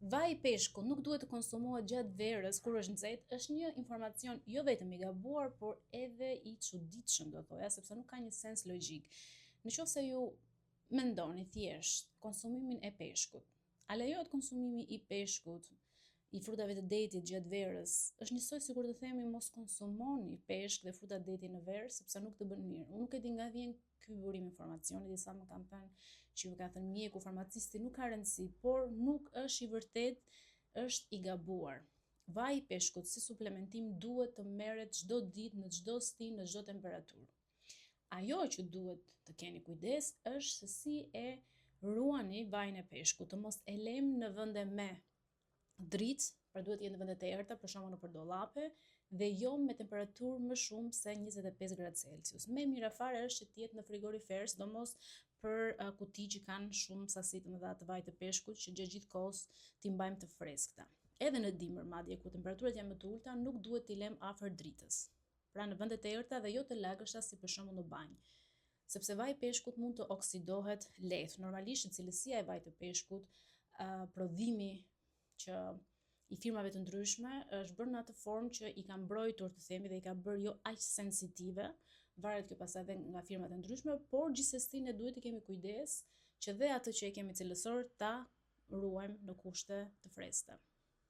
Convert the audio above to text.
Vaji i peshkut nuk duhet të konsumohet gjatë verës kur është nxehtë, është një informacion jo vetëm i gabuar, por edhe i çuditshëm, do thoja, sepse nuk ka një sens logjik. Në qoftë se ju mendoni thjesht konsumimin e peshkut, a lejohet konsumimi i peshkut, i frutave të detit gjatë verës? Është njësoj sikur të themi mos konsumoni peshk dhe fruta deti në verë, sepse nuk të bën mirë. Unë nuk e di nga vjen ky burim informacioni, disa më kanë thënë që ju ka thënë mjeku, farmacisti, nuk ka rëndësi, por nuk është i vërtet, është i gabuar. Vaji i peshkut si suplementim duhet të merret çdo ditë, në çdo stinë, në çdo temperaturë. Ajo që duhet të keni kujdes është se si e ruani vajin e peshkut, të mos e lëmë në vende me dritë, pra duhet të jetë në vende të errëta, për shembull nëpër dollape, dhe jo me temperaturë më shumë se 25 gradë Celsius. Më e mira fare është që të jetë në frigorifer, sidomos për uh, kuti që kanë shumë sasi të mëdha të vajit të peshkut, që gjatë gjithë kohës t'i mbajmë të freskëta. Edhe në dimër, madje ku temperaturat janë më të ulëta, nuk duhet t'i lëmë afër dritës. Pra në vende të errëta dhe jo të lagështa si për shembull në banjë. Sepse vaji i peshkut mund të oksidohet lehtë. Normalisht cilësia e vajit të peshkut, uh, prodhimi që i firmave të ndryshme është bërë në atë formë që i ka mbrojtur, të themi, dhe i ka bërë jo aq sensitive, varet kjo pastaj edhe nga firmat e ndryshme, por gjithsesi ne duhet të kemi kujdes që dhe atë që e kemi cilësor ta ruajmë në kushte të freskëta.